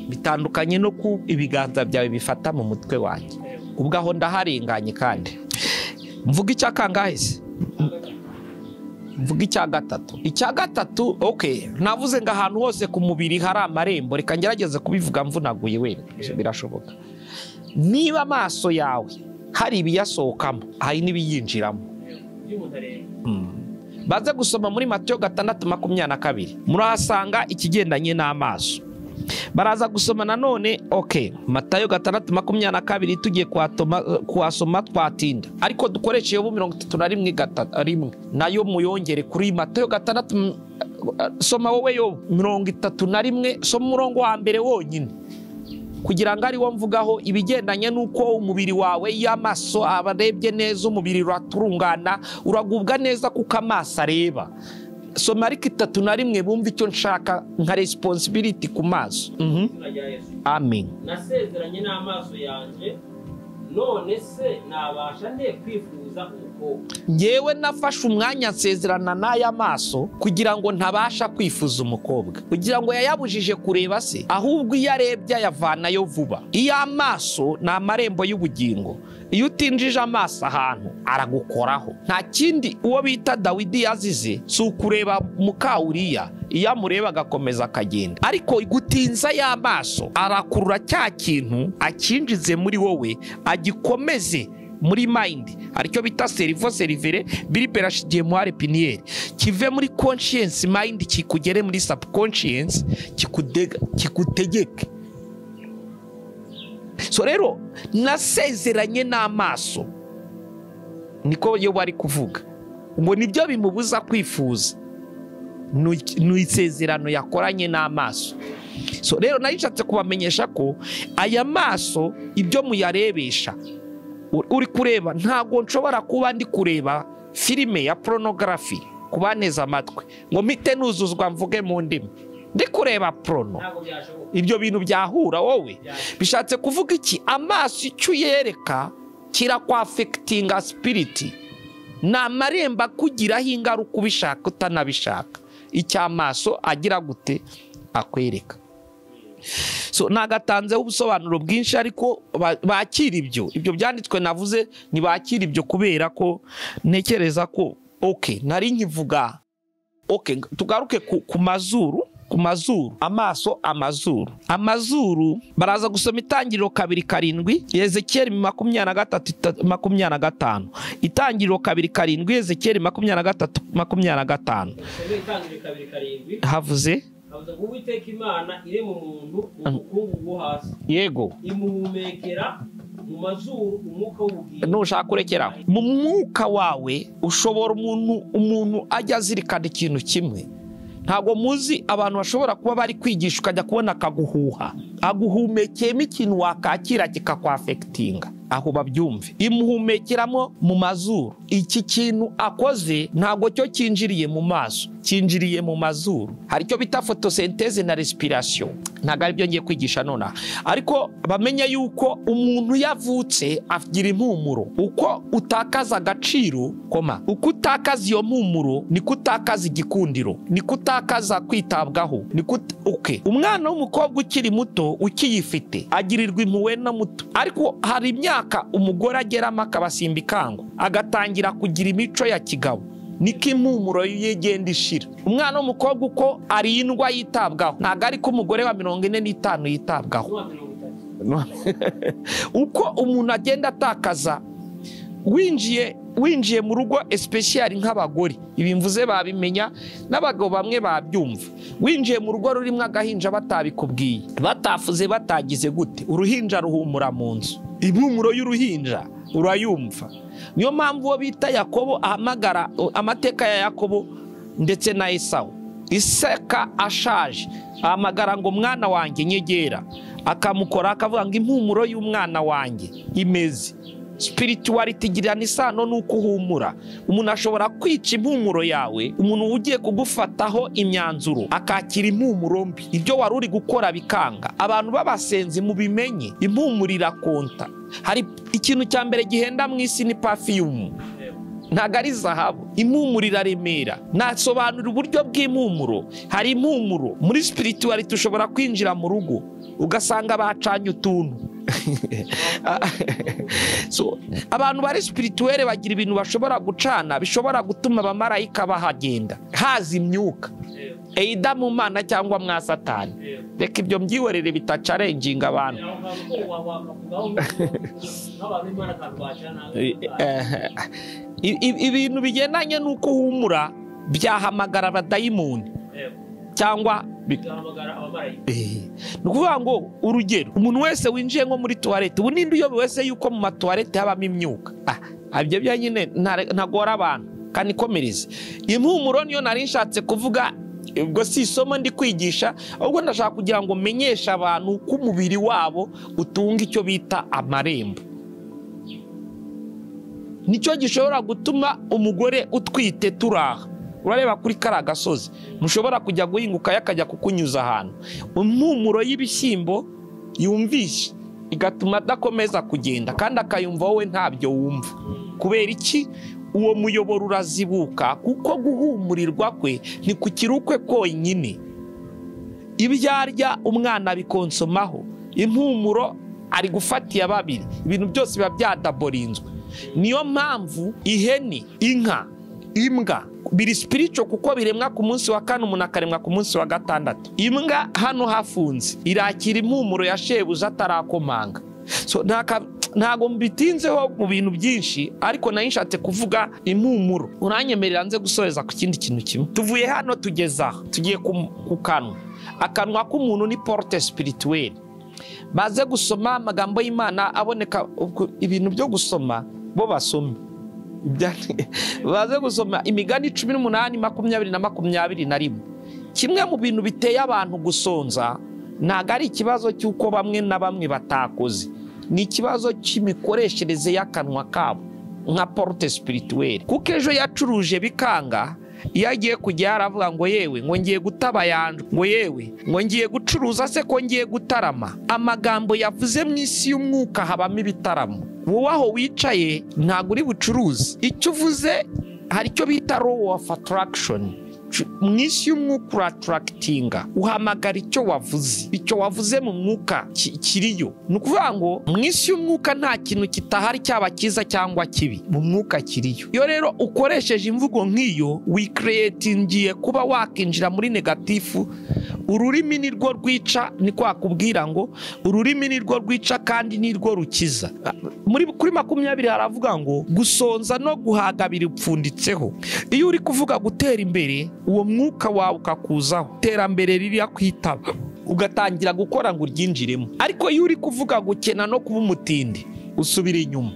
bitandukanye no ku ibiganza byawe bifata mu mutwe wanjye. Ubwo aho ndaharenganye. Kandi mvuga icya kangahe se? Mvuga icya gatatu. Icya gatatu, okay, navuze ngo ahantu hose ku mubiri hari amarembo, reka ngerageze kubivuga mvunaguye wenda birashoboka. Niba amaso yawe hari ibiyasohokamo, hari n'ibiyinjiramo. Baze gusoma muri Matayo 6:22, murahasanga ikigendanye n'amaso. Baraza gusoma nanone, okay, Matayo 6:22 tugiye kuhasoma twatinda, ariko dukoreshe Yobu 31:1 nayo muyongere kuri Matayo 6. Soma wowe Yobu 31, soma umurongo wa mbere wonyine, kugira ngo ari wo mvugaho ibigendanye n'uko umubiri wawe iyo amaso abarebye neza umubiri uraturungana, uragubwa neza kuko amaso areba. Soma ariko 31 bumva icyo nshaka nka responsibility ku maso. Amen. Nasezeranye n'amaso yanjye, none se nabasha nte kwifuza umukobwa? Ngewe nafashe umwanya nsezerana n'aya maso kugira ngo ntabasha kwifuza umukobwa, kugira ngo yayabujije kureba se, ahubwo iyo arebye ayavanayo vuba. Iyo amaso ni amarembo y'ubugingo, iyo utinjije amaso ahantu aragukoraho. Nta kindi uwo bita Dawidi yazize si ukureba muka Uriya, iyo amureba agakomeza akagenda, ariko gutinza y'amaso arakurura cya kintu akinjize muri wowe, agikomeze muri mind, aricyo bita cerveau cervelle biri moire pinière, kive muri conscience mind kikugere muri subconscious, kikutegeke. So rero nasezeranye n'amaso, niko yo bari kuvuga ngo nibyo bimubuza kwifuza, ni isezerano yakoranye n'amaso. So rero narishatse kubamenyesha ko aya maso ibyo muyarebesha uri kureba, ntago nshobora kuba ndi kureba filime ya pornography kubaneza amatwi ngo mpite nuzuzwa mvuge mu ndimi ndi kureba porno. Ibyo bintu byahura wowe. Bishatse kuvuga iki? Amaso icyo uyereka kirakwafectinga spirit, ni amarembo akugiraho ingaruka ubishaka utanabishaka. Icyo amaso agira gute akwereka. So nagatanzeho ubusobanuro bwinshi, ariko bakira ibyo byanditswe navuze, ntibakira ibyo kubera ko ntekereza ko okay nari nkivuga. Okay, tugaruke ku mazuru, ku mazuru, amaso, amazuru, amazuru. Baraza gusoma Itangiriro 2:7, Ezekiel 23:25. Itangiriro 2:7, Ezekiel 23:25. Itangiriro 2:7 havuze havuze ngo Uwiteka Imana irema umuntu mu mukungugu wo hasi, yego, imuhumekera mu mazuru umwuka w'ubugingo. Nushaka kurekeraho mu mwuka wawe ushobora umuntu ajya azirikana ikintu kimwe. Ntabwo muzi abantu bashobora kuba bari kwigisha ukajya kubona akaguhuha, aguhumekeyemo ikintu wakakira kikakwafekitinga. Aho babyumve, imuhumekeramo mu mazuru. Iki kintu akoze ntabwo cyo cyinjiriye mu maso, cyinjiriye mu mazuru. Hari icyo bita photosynthèse na respiration, ntabwo ari byo ngiye kwigisha nonaha, ariko bamenye yuko umuntu yavutse agira impumuro. Uko utakaza agaciro koma, uko utakaza iyo mpumuro niko utakaza igikundiro, niko utakaza kwitabwaho, niko okay. Umwana w'umukobwa ukiri muto ukiyifite agirirwa impuhwe na muto, ariko hari imyaka umugore ageramo akabasimba ikango, agatangira kugira imico ya kigabo, niko impumuro ye igenda ishira. Umwana w'umukobwa uko arindwa yitabwaho, ntabwo ariko umugore wa 45 yitabwaho. Uko umuntu agenda atakaza, winjiye mu rugo especially nk'abagore, ibi mvuze babimenya n'abagabo bamwe babyumva. Winjiye mu rugo rurimo agahinja batabikubwiye, batafuze, batagize gute, uruhinja ruhumura mu nzu, impumuro y'uruhinja urayumva. Niyo mpamvu uwo bita Yakobo ahamagara amateka ya Yakobo ndetse na Esawu. Isaka ashaje ahamagara ngo mwana wanjye nyegera, akamukora akavuga ngo impumuro y'umwana wanjye imeze. Spirituality igirana isano n'uko uhumura. Umuntu ashobora kwica impumuro yawe, umuntu ugiye kugufataho imyanzuro akakira impumuro mbi, ibyo wari uri gukora bikanga. Abantu b'abasenzi mubimenye, impumuro irakonta. Hari ikintu cya mbere gihenda mu isi ni perfume, ntabwo ari zahabu. Impumuro iraremera. Nasobanura uburyo bw'impumuro. Hari impumuro muri spirituality, ushobora kwinjira mu rugo ugasanga bacanye utuntu. So abantu bari spirituelle bagira ibintu bashobora gucana bishobora gutuma abamarayika bahagenda, haza imyuka eida mu Mana cyangwa mwa Satani. Reka ibyo mbyihorere bitacarenginga abantu. Ibintu bigendanye n'uko uhumura byahamagara abadayimoni cyangwa bigahamagara abamarayika. Ni ukuvuga ngo urugero, umuntu wese winjiye nko muri toilette, ubu ninde uyobewe wese yuko mu matoilette habamo imyuka? Ibyo bya nyine ntagora abantu, kanikomereze. Impumuro niyo nari nshatse kuvuga, ubwo si isomo ndi kwigisha, ahubwo ndashaka kugira ngo menyeshe abantu ko umubiri wabo utunga icyo bita amarembo. Nicyo gishobora gutuma umugore utwite turaha. Urareba kuri kara gasozi, mushobora kujya guhinguka yakajya kukunyuza ahantu. Impumuro y'ibishyimbo yumvishe igatuma adakomeza kugenda, kandi akayumva wowe ntabyo wumva. Kubera iki? Uwo muyoboro urazibuka, kuko guhumurirwa kwe ntikukiri ukwe konyine. Ibyo arya umwana abikonsomaho, impumuro ari gufatiya babiri, ibintu byose biba byadaborinzwe. Niyo mpamvu ihene, inka, imbwa biri spiritual, kuko biremwa ku munsi wa kane, umuntu akaremwa ku munsi wa gatandatu. Imbwa hano hafunze irakira impumuro ya shebuja atarakomanga. So ntago mbitinzeho mu bintu byinshi, ariko nari nshatse kuvuga impumuro. Uranyemerera nze gusoreza ku kindi kintu kimwe. Tuvuye hano tugeza aho, tugiye ku kanwa. Akanwa k'umuntu ni porte spirituelle. Baze gusoma amagambo y'Imana aboneka, ibintu byo gusoma bo basome. Baze gusoma Imigani 18, 20 na 21. Kimwe mu bintu biteye abantu gusonza ntabwo ari ikibazo cy'uko bamwe na bamwe batakoze, ni ikibazo cy'imikoreshereze y'akanwa kabo nka porte spirituelle. Kuko ejo yacuruje bikanga, iyo agiye kujya yaravuga ngo yewe ngo ngiye gutaba yanjwe, ngo yewe ngo ngiye gucuruza se ko ngiye gutarama. Amagambo yavuze mu isi y'umwuka habamo ibitaramo. Wowe aho wicaye ntabwo uri bucuruzi, icyo uvuze hari icyo bita law of attraction. Mu isi y'umwuka uratarakitinga, uhamagara icyo wavuze, icyo wavuze mu mwuka kiriyo. Ni ukuvuga ngo mu isi y'umwuka nta kintu kitahari, cyaba cyiza cyangwa kibi, mu mwuka kiriyo. Iyo rero ukoresheje imvugo nk'iyo, wikeretingiye kuba wakinjira muri negatifu. Ururimi ni rwo rwica, ni kwakubwira ngo ururimi ni rwo rwica kandi ni rwo rukiza. Kuri 20 haravuga ngo gusonza no guhaga biripfunditseho. Iyo uri kuvuga gutera imbere, uwo mwuka wawe ukakuzaho, iterambere ririya kwitaba, ugatangira gukora ngo uryinjiremo. Ariko iyo uri kuvuga gukena no kuba umutindi, usubira inyuma.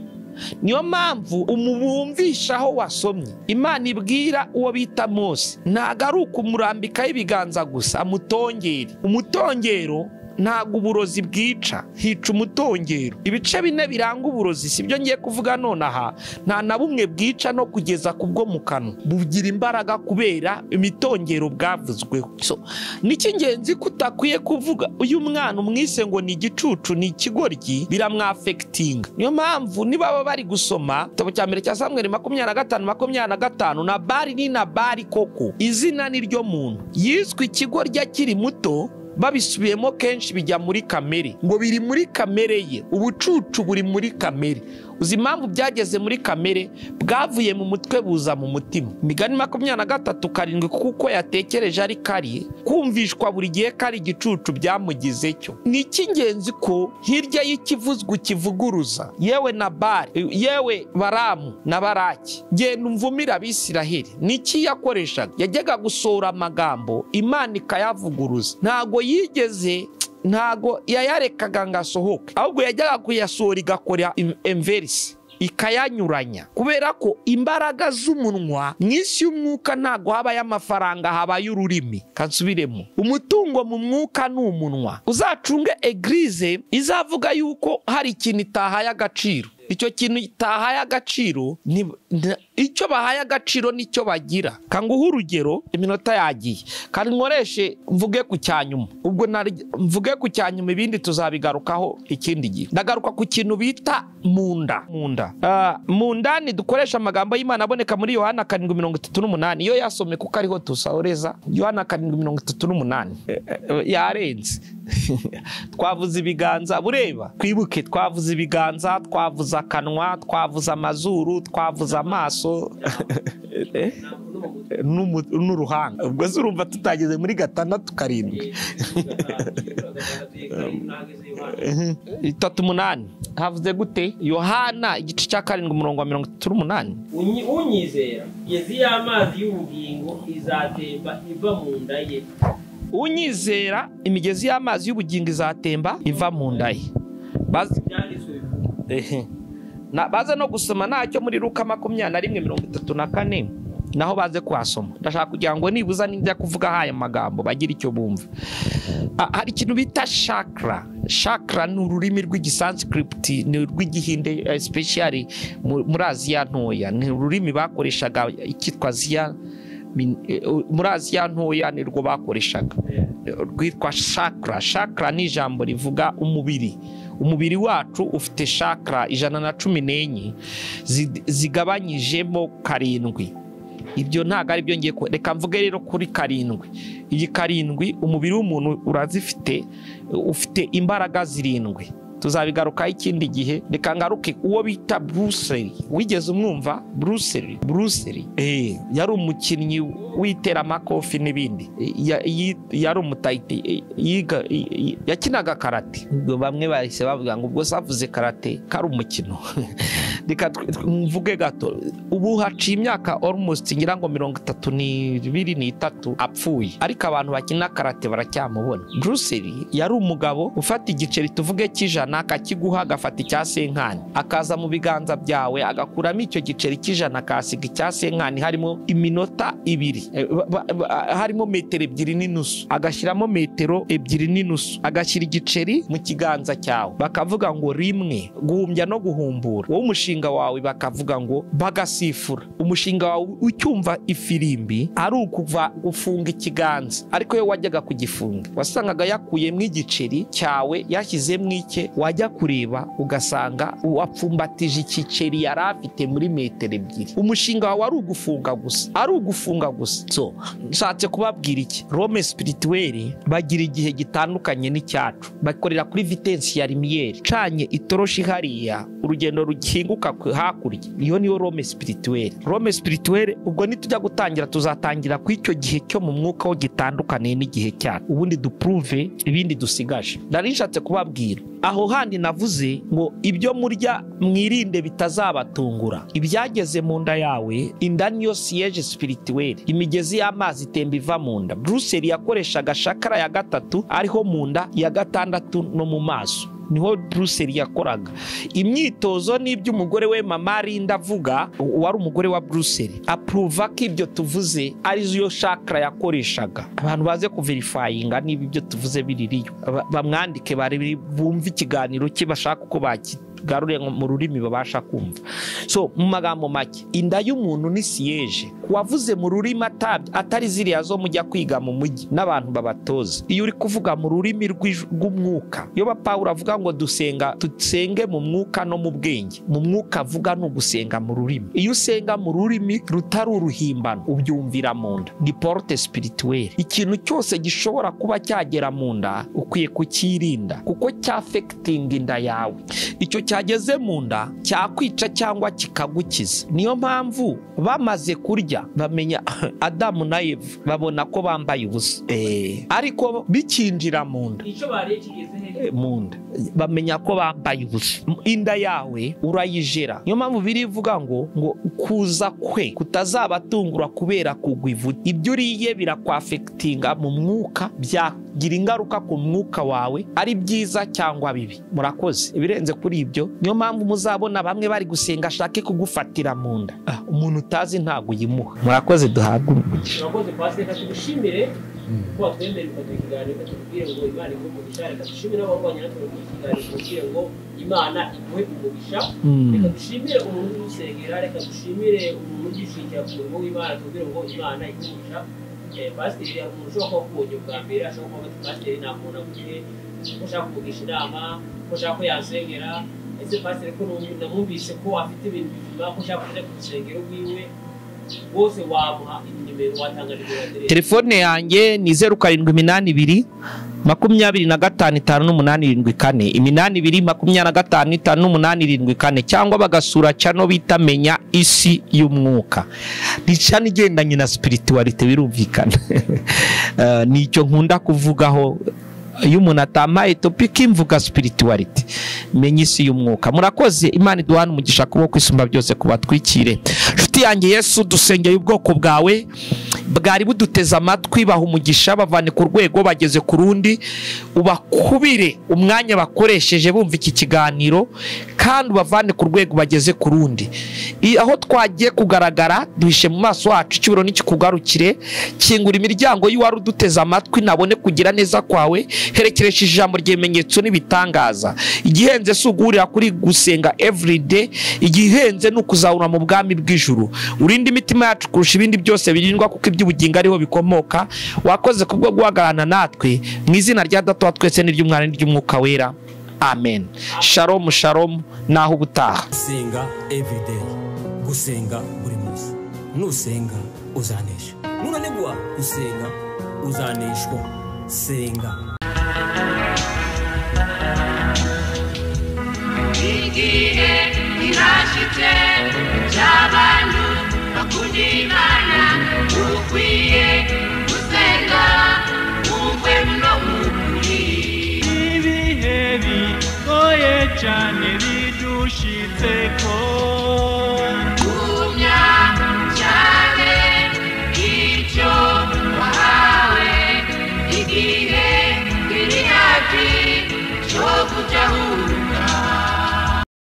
Niyo mpamvu umubumvisha aho wasomye. Imana ibwira uwo bita Mose, ntago ari ukumurambikaho ibiganza gusa, amutongere. Umutongero ntago uburozi bwica, hica umutongero. Ibice bine biranga uburozi, sibyo ngiye kuvuga nonaha, nta na bumwe bwica no kugeza kubwo mu kanwa. Bugira imbaraga kubera imitongero bwavuzweho. So, n'icy'ingenzi ko utakwiye kuvuga uyu mwana umwise ngo ni igicucu, ni ikigoryi, biramwafekitinga. Niyo mpamvu niba bari gusoma igitabo cya mbere cya Samweli 25:25, Nabali ni Nabali koko, izina ni ryo muntu. Yiswe ikigoryi akiri muto, babisubiyemo kenshi bijya muri kamere, ngo biri muri kamere ye. Ubucucu buri muri kamere. Uzi impamvu byageze muri kamere? Bwavuye mu mutwe buza mu mutima. Imigani 23:7, kuko yatekereje ari kari kumvishwa buri gihe kari igicucu byamugize cyo. Ni icy'ingenzi ko hirya y'ikivuzwe kivuguruza, yewe Nabali, yewe Baramu na Baraki, genda umvumira Abisiraheli. Niki yakoreshaga? Yajyaga gusohora amagambo Imana ikayavuguruza. Ntago yigeze, ntago yayarekaga ngo asohoke, ahubwo yajyaga kuyasohora igakora inverse, ikayanyuranya. Kubera ko imbaraga z'umunwa mu isi y'umwuka ntago habayo amafaranga, habayo ururimi. Kansubiremo, umutungo mu mwuka ni umunwa. Uzacunge eglise izavuga yuko hari ikintu itahaye agaciro. Icyo kintu itahaye agaciro, icyo bahaye agaciro nicyo bagira. Kanguha urugero, iminota yagiye, kandi nkoreshe mvuge ku cyanyuma. Ubwo mvuge ku cyanyuma, ibindi tuzabigarukaho ikindi gihe. Ndagaruka ku kintu bita munda. Munda ni dukoresha amagambo y'Imana aboneka muri Yohana 7:38. Iyo yasome kuko ariho tusaoreza. Yohana 7:38 yarenze. Twavuze ibiganza, bureba twibuke, twavuze ibiganza, twavuze akanwa, twavuze amazuru, twavuze amaso n'uruhanga. Ubwo se urumva tutageze muri 6 7 3:8. Havuze gute? Yohana igice cya 7 umurongo wa 38. Unyizera imigezi y'amazi y'ubugingo izatemba iva mu nda ye. Unyizera imigezi y'amazi y'ubugingo izatemba iva mu nda ye. Baze no gusoma ntacyo muri Luka 21:34, naho baze kuhasoma. Ndashaka kugira ngo nibuza nijya kuvuga haya magambo bagira icyo bumva. Hari ikintu bita chakra. Chakra ni ururimi rw'igisanskrit, ni urw'igihinde, especially muri Aziya ntoya. Ni ururimi bakoreshaga ikitwa Aziya, muri Aziya ntoya ni rwo bakoreshaga, rwitwa chakra. Chakra ni ijambo rivuga umubiri. Umubiri wacu ufite chakra 114 zigabanyijemo 7. Ibyo ntago ari byo ngiye ko, reka mvuge rero kuri 7. Iyi 7 umubiri w'umuntu urazifite, ufite imbaraga 7. Tuzabigarukaho ikindi gihe. Reka ngaruke uwo bita Bruce Lee. Wigeze umwumva? Bruce Lee yari umukinnyi w'iteramakofi n'ibindi, yari umutayite, yakinaga karate. Ubwo bamwe bahise bavuga ngo ubwo savuze karate kari umukino. Reka mvuge gato, ubu haciye imyaka almost ngira ngo 32 ni 3 apfuye, ariko abantu bakina karate baracyamubona. Bruce Lee yari umugabo ufata igiceri tuvuge cy'ijana akakiguha, agafata icya senkani akaza mu biganza byawe, agakuramo icyo giceri cy'ijana akasiga icya senkani, harimo iminota 2, harimo metero 2.5, agashyiramo metero 2.5, agashyira igiceri mu kiganza cyawe. Bakavuga ngo rimwe guhumbya no guhumbura. Wowe umushinga umushinga wawe bakavuga ngo bagasifura umushinga wawe ucyumva ifirimbi ari ukuva gufunga ikiganza, ariko iyo wajyaga kugifunga wasangaga yakuyemo igiceri cyawe yashyizemo icye, wajya kureba ugasanga uwapfumbatije igiceri yari afite muri metero 2. Umushinga wawe ari ugufunga gusa, ari ugufunga gusa. So nshatse kubabwira iki, Rome spirituelle bagira igihe gitandukanye n'icyacu, bakorera kuri vitesse ya lumière. Canye itoroshi hariya urugendo rukinguka hakurya, iyo niyo Rome spirituelle. Rome spirituelle ubwo nitujya gutangira tuzatangira ku icyo gihe cyo mu mwuka wo gitandukaniye n'igihe cyacu, ubundi duprove ibindi dusigaje. Nari nshatse kubabwira aho handi navuze ngo ibyo murya mwirinde bitazabatungura. Ibyageze mu nda yawe, inda niyo siège spirituelle, imigezi y'amazi itemba iva mu nda. Bruce yakoreshaga shakara ya 3 ariho mu nda, ya 6 no mu maso, niho Bruce yakoraga imyitozo. N'ibyo umugore we mama Linda avuga, wari umugore wa Bruce, approva ko ibyo tuvuze ari yo chakra yakoreshaga. Abantu baze kuverifyinga niba ibyo tuvuze biririyo, bamwandike bari bumva ikiganiro cye bashaka uko bakigarure mu rurimi babasha kumva. So mu magambo make, inda y'umuntu ni siège. Kuwavuze mu rurimi atari ziriya zo mujya kwiga mu mujyi n'abantu babatoza, iyo uri kuvuga mu rurimi rw'umwuka, iyo ba Pawulo avuga ngo dusenga tusenge mu mwuka no mu bwenge, mu mwuka avuga ni ugusenga mu rurimi. Iyo usenga mu rurimi rutari uruhimbano ubyumvira mu nda, ni porte spirituelle. Ikintu cyose gishobora kuba cyagera mu nda ukwiye kukirinda, kuko cyafecting inda yawe. Icyo cyageze mu nda cyakwica cyangwa kikagukiza. Niyo mpamvu bamaze kurya bamenya Adamu na Eva babona ko bambaye ubusa, ariko bikinjira mu nda, icyo bariye kigeze he mu nda bamenya ko bambaye ubusa. Inda yawe urayijera. Niyo mpamvu birivuga ngo kuza kwe kutazabatungura kubera kugwa ivu. Ibyo uriye birakwafectinga mu mwuka, byagira ingaruka ku mwuka wawe, ari byiza cyangwa bibi. Murakoze. Ibirenze kuri ibyo, niyo mpamvu muzabona bamwe bari gusenga ashake kugufatira mu nda. Umuntu utazi ntago uyimuha. Murakoze, duhabwe umugisha. Murakoze Pastor, reka tugushimire ko watwemereye ukaduha ikiganiro, reka tubwire ngo Imana iguhe umugisha, reka dushimire ababanye natwe muri iki kiganiro, tubwire ngo Imana iguhe umugisha, reka dushimire umuntu udusengera, reka dushimire umuntu udushyigikira ku murimo w'Imana, tubwire ngo Imana iguhe umugisha. Pastor, hari umuntu ushobora kuba akubonye bwa mbere, ashobora kuba ati Pastor namubona gute, ko ushaka kumugisha inama, ko ushaka ko yansengera, ese Pastor ko namwumvise ko afite ibintu bizima, ko ushaka kujya ku rusengero rwiwe, bose wamuha inimero, watanga nimero ya telefone yanjye ni 0782 25 58 74, 82 25 58 74, cyangwa bagasura channel bita Menya Isi y'Umwuka. Ni channel igendanye na spirituality, birumvikana. Nicyo nkunda kuvugaho iyo umuntu atamaye topic imvuga spirituality, Menya Isi y'Umwuka. Murakoze, Imana iduhane umugisha kuboko isumba byose kubatwikire. Nshuti yanjye Yesu, dusengeye ubwoko bwawe bwari buduteze amatwi, baha umugisha, bavane ku rwego bageze ku rundi, ubakubire umwanya bakoresheje bumva iki kiganiro, kandi ubavane ku rwego bageze ku rundi. Aho twagiye kugaragara duhishe mu maso wacu, icyubahiro nikikugarukire, kingura imiryango y'uwari uduteze amatwi nabone kugira neza kwawe, herekeresha ijambo ry'ibimenyetso n'ibitangaza. Igihenze si uguhurira kuri gusenga everyday, igihenze ni ukuzahura mu bwami bw'ijuru. Urinde imitima yacu kurusha ibindi byose birindwa, kuko iby'ubugingo ariho bikomoka. Wakoze kubwo guhagararana natwe, mu izina rya Data wa twese n'iry'Umwana n'iry'Umwuka Wera, amen. Shalom shalom, naho ubutaha. Gusenga everyday, gusenga buri munsi. Nusenga uzanesha, nunanigwa gusenga uzaneshwa. Senga. Igihe kirashitse cy'abantu bakunda Imana.